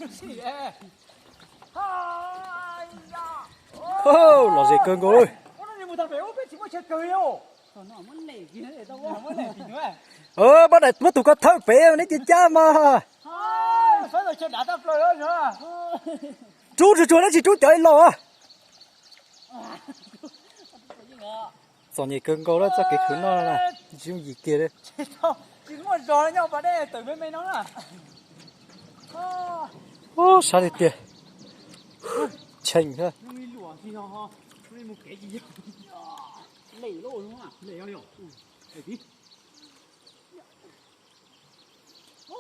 Los ze kawg nkaus li. Pab daim muab tus ko thawj pem neb cia cab mas. Rub tsuag tsuag neb tsis rub cov ib los. Txom nyem kawg nkaus lawm txoj kev khwv noj na, tsis yooj yim kiag li. Ub, sab tiag tiag. Tshee thiab.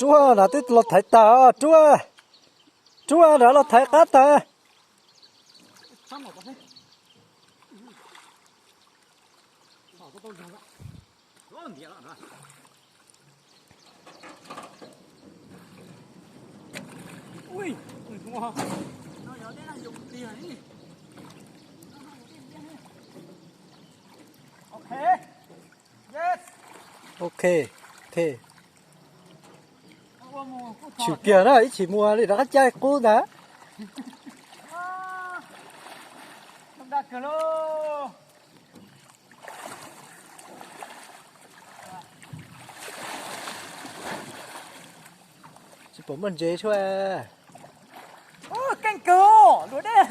Ruaj, nrad twb los thaiv tag, ruaj. Ruaj, nrad los thaiv qab tag. Ok, ok. Tshwm kiag na, ib tshim muag li rov qab caij qub ntag. Tsis pom muaj ntses tshuaj. Keej kawg, luam dej,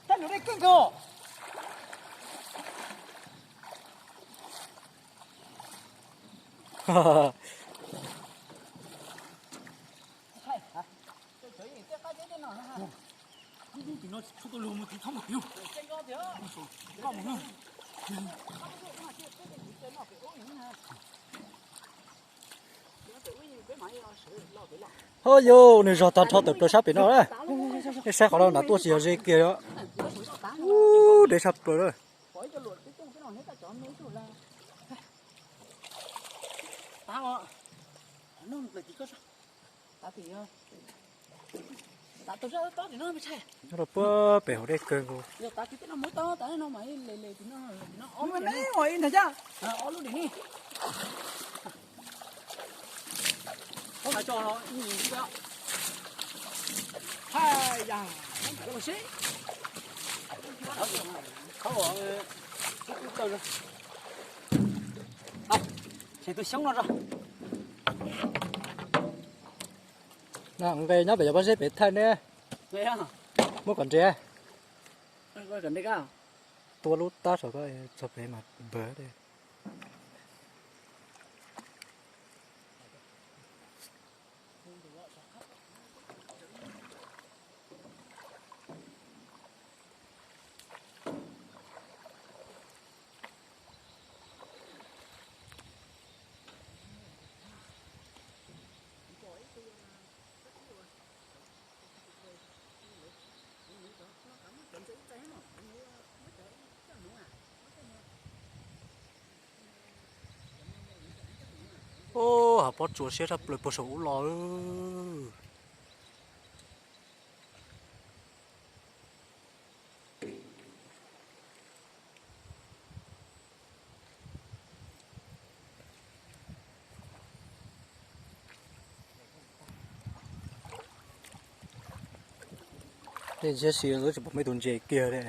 caij luam dej keej kawg. Ho yus, nws zog tag nrho tawm plaws sab pem no na. Nej saib qhov no nrad tuaj tsis yog ze kiag. Ub, deb sab plaws na. Nyob rau puag pem hauv dej kawg nkaus. Nqe nyob pem cov pob zeb pem thaij ne. Muab kom nres. Tua lub tab saum ko txog pem mas npawg. Ub, hav pob tsuas siab tshaj plaws puag saum ub los. Tej ntsiab si lawv tsis pom muaj ib tug ntses kiag li.